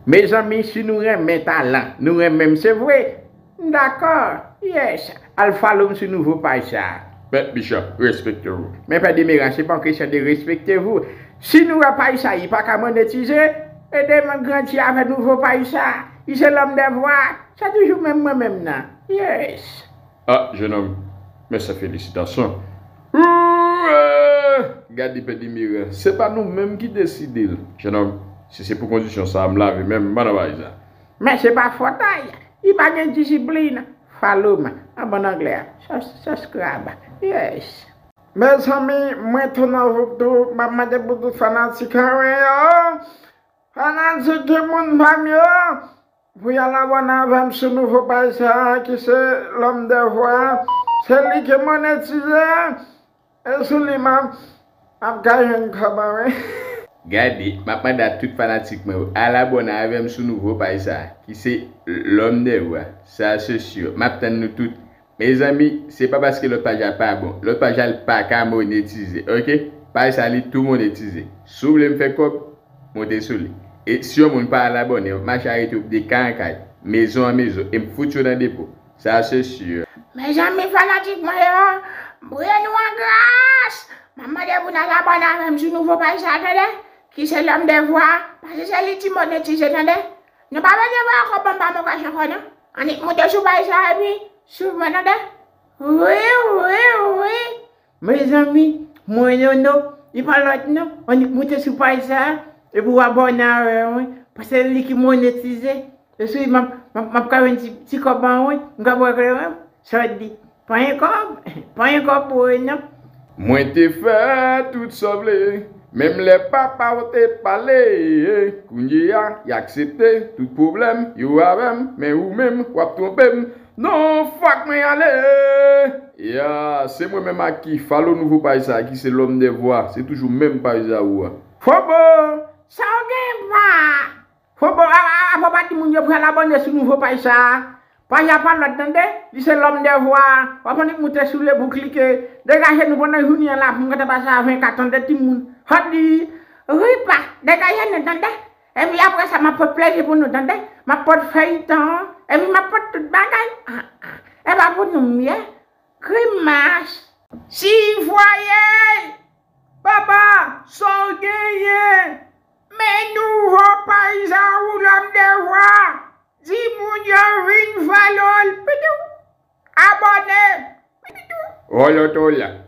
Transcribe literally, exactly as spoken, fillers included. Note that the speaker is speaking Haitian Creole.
Mezanmi, si nou renmen talan, nou renmen m, se vre. M dakò. Yes. Al follow m sou nouvo paj sa. Mèt Bichòp, respekte w. Men Pè Demeran, se pa yon kesyon de respekte vou. Si nou wè paj sa, li pa ka monetize, ede m grandi avè nouvo paj sa. Li se lòm de vwa. Se toujou menm mwen menm nan. Yes. Ah, jenòm, men se felisitasyon. Gade Pè Demeran, se pa nou menm ki deside l. Jenòm, si se pou kondisyon sa, m lave men m, m pa nan paj sa. Men se pa fòt a y. Li pa gen disiplin. Follow m. An bon anglè a. Sus- Subscribe. Yes. Mezanmi, mwen tou nan voup tou, m ap mande pou tout fanatik an mwen yo. Fanatik ki moun pa m yo. Pou y al abòne avè m sou nouvo paj sa a ki se lòm de vwa. Se li ki monetize. E sou li m ap, m ap ka jwenn kòb an wi. Gade, m ap mande a tout fanatik mwen yo, al abòne avè m sou nouvo paj sa a, ki se L'Homme des Voix. Sa se si. M ap tann nou tout. Mezanmi, se pa paske lòt paj la pa bon. Lòt paj la pa ka monetize, oke? Paj sa li tou monetize. Si w vle m fè kòb, monte sou li. E si yon moun pa al abòne, m ap mache arete w de kay an kay, mezon an mezon, e m fout yo nan depo. Sa se si. Mezanmi fanatik mwen yo, m priye nou an gras. M ap mande pou n al abòne avè m sou nouvo paj sa a, tande? Ki se L'Homme des Voix, paske se li ki monetize, tande? Nou pa bezwen voye kòb ban m pa mokach ankò non. Annik moute sou paj sa epi swiv mwen, tande? Wi, wi, wi. Mezanmi, mwen Nono, li pa lòt non. Annik moute sou paj sa epi w abòne avè mwen, paske se li ki monetize. E sou li m ap, m ap, m ap ka jwenn ti, ti kòb an wi. M ka pran kleren m. Sa w di? Pran yon kòb, pran yon kòb pou ou non. Mwen te fè tout sa w vle, menm lè papa w te pale. Kounye a, y aksepte tout pwoblèm yo avè m, men ou menm, w ap twonpe m. Non, fòk mwen ale. Ya, se mwen menm ak ki follow nouvo paj sa, ki se L'Homme des Voix. Se toujou menm paj sa ou a. Fobo, sa w gen pa? Fobo, a, a, a, fò pa di moun yo pral abòne sou nouvo paj sa a. Paj la pa lòt tande, li se L'Homme des Voix. W ap annik moute sou li pou klike. Degaje nou pandan jounen an la pou m gentan pase a venkat tande timoun. Hot di, ripa, degaje nou tande. Epi apre sa, m ap pot plezi pou nou tande. M ap pot feyton. Epi m ap pot tout bagay. Ah, ah. E pa pou nou m ye. Grimas. Sivwaye. Papa, sa w genyen? Men nouvo paj sa ou L'Homme des Voix. Di moun yo vin follow l. Pitou. Abòne. Pitou. Hola, hola.